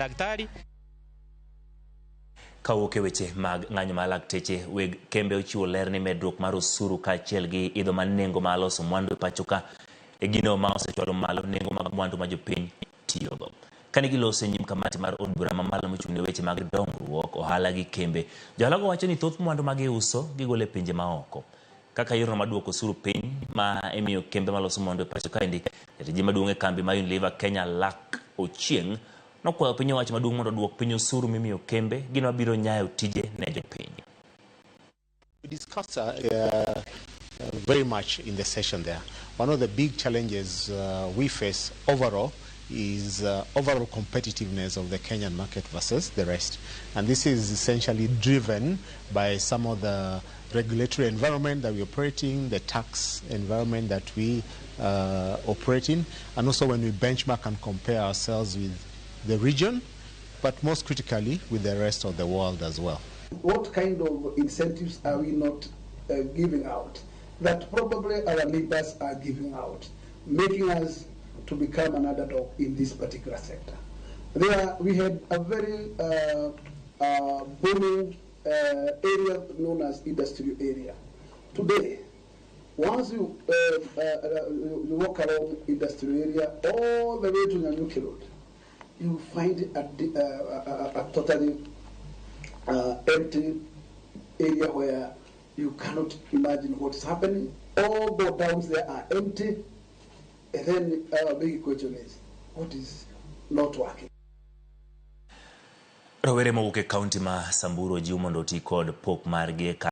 Daktari. Kawuok e weche mag ng'anyo mar lakteche, weg kembe ochiwo ler ni medruok mar osuru kaachiel gi idho mar nengo mar loso mwandu e pacho ka e gino ma osechwalo malo nengo mag mwandu ma jopiny tiyogo. Kane giloso e nyim kamati mar od bura mamalo mochung' ne weche mag dongruok, ohala gi kembe, johala go wacho ni thoth mwandu ma giuso gigolo e pinje maoko. Kaka yorno mar duoko osuru piny ma imiyo kembe maloso mwandu e pacho kaendi, jatije maduong' e kambi mar Unilever Kenya Luck Ochieng' nokwayo piny owacho maduong' mondo oduok piny osuru mimiyo kembe, gino mabiro nyayo tije ne jopiny. We discussed very much in the session there. One of the big challenges we face overall is overall competitiveness of the Kenyan market versus the rest. And this is essentially driven by some of the regulatory environment that we operate in, the tax environment that we operate in, and also when we benchmark and compare ourselves with the region, but most critically with the rest of the world as well. What kind of incentives are we not giving out that probably our neighbors are giving out, making us to become an underdog in this particular sector? There we had a very booming area known as industrial area. Today, once you walk along industrial area all the way to Nanyuki Road, you find a totally empty area where you cannot imagine what's happening. All the towns there are empty. And then our big question is, what is not working? Rowere mowuok e kaunti ma Samburu ojiw mondo oti kod pok margi e